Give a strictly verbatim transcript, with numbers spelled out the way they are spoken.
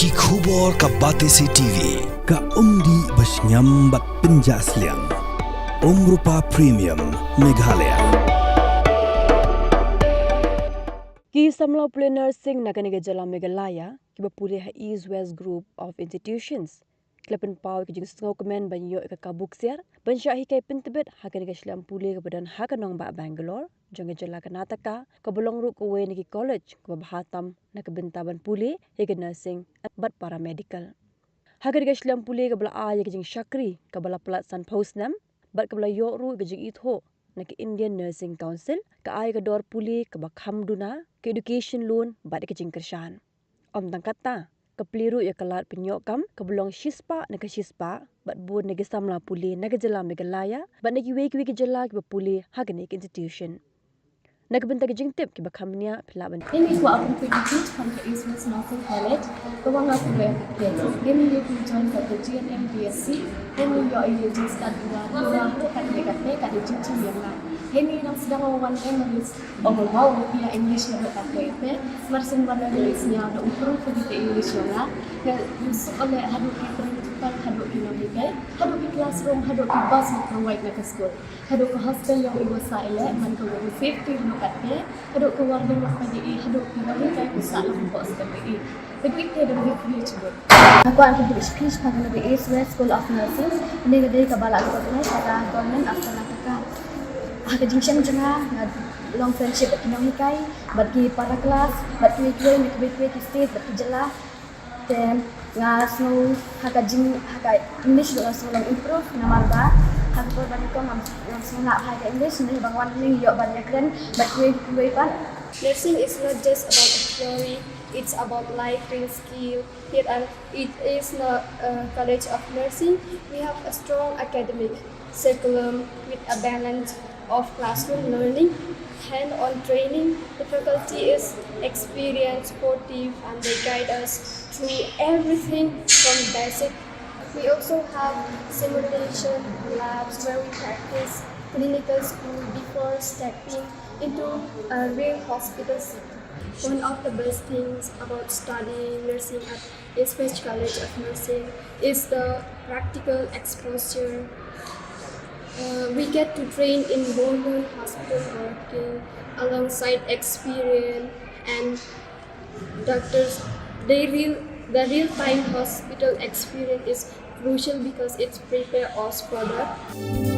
Ki khubor ka Batesi T V. Ka umdih ba shngiam bad pynjah sliang. Umrupa Premium Meghalaya. Ki samla pule nursing na kane ka jylla Meghalaya kiba pule ha East West Group of Institutions ki la pynpaw ïa ka jingsngewkmen ban ïoh ïa ka kabu ksiar ban shah hikai pyntbit ha kane ka shlem pule kaba don ha ka nongbah Bangalore jong ka jylla Karnataka, kaba long ruh kawei na ki college kaba bha tam na ka bynta ban pule ïa ka nursing bad paramedical. Ha kane ka shlem pule kaba la ai ïa ka jingshakri kaba la palat sanphew snem bad kaba la ïoh ruh ïa ka jingithuh na ka Indian Nursing Council, ka ai ïa ka dor pule kaba kham duna, ka education loan bad ïa ka jingkyrshan. Ym tang katta, ka plie ruh ïa ka lad pynïoh kam kaba long shispah na ka shispah bad bun na ki samla pule na ka jylla Meghalaya bad na kiwei kiwei ki jylla kiba pule ha kane ka institution. Na ka bynta ki jingtip kiba kham bniah, phi lah ban Ini ku Abang Peggy Beach from the East West Nursing College. Ka wang aku ya kate. Ini ye ku join ka the G N M B S C. Ini yo ye jing start dua dua ku kate kate kate jing jing yang lah. Ini nang sedang wan memories. Ong mau pia English na dok kate te. Marsin wan English nya da improve kita English yo lah. Ke yusuk oleh haduk ki principal, haduk ki nonghikai, haduk ki classroom, haduk ki bus na provide na ka school. Haduk ka hostel yong i wa sah i leh man ka wa safety ruh kate. Haduk ka warden wa pagi i, haduk ki nonghikai ku sah lang bok step i. Te ku ite da bagi kri chibut. Aku an kibut shkri shpa ka nabi East West School of Nursing. Ini ka dei kaba la recognize da ka Government of Karnataka. Ha ka jingshem jong nga, nga long friendship bad ki nonghikai, bad ki para class, bad kiwei kiwei na kiwei kiwei ki state bad ki jylla. Te nga sngew ha ka jing, ha ka English ruh nga sngew long improve namar ba ha ka por ba nyngkong ngam, ngam sngew lah ha ka English, hynrei ba nga wan hangne nga ïoh ban ïakren bad kiwei kiwei pat. Nursing is not just about the theory, it's about life real skill. It, uh, it is not a college of nursing. We have a strong academic curriculum with a balance of classroom learning, hand-on training. The faculty is experienced, supportive, and they guide us through everything from basic. We also have simulation labs where we practice clinical school before stepping into a real hospital setting. One of the best things about studying nursing at East West College of Nursing is the practical exposure. Uh, we get to train in Bondon Hospital, working alongside experience and doctors. They real, the real-time hospital experience is crucial because it's prepare us for the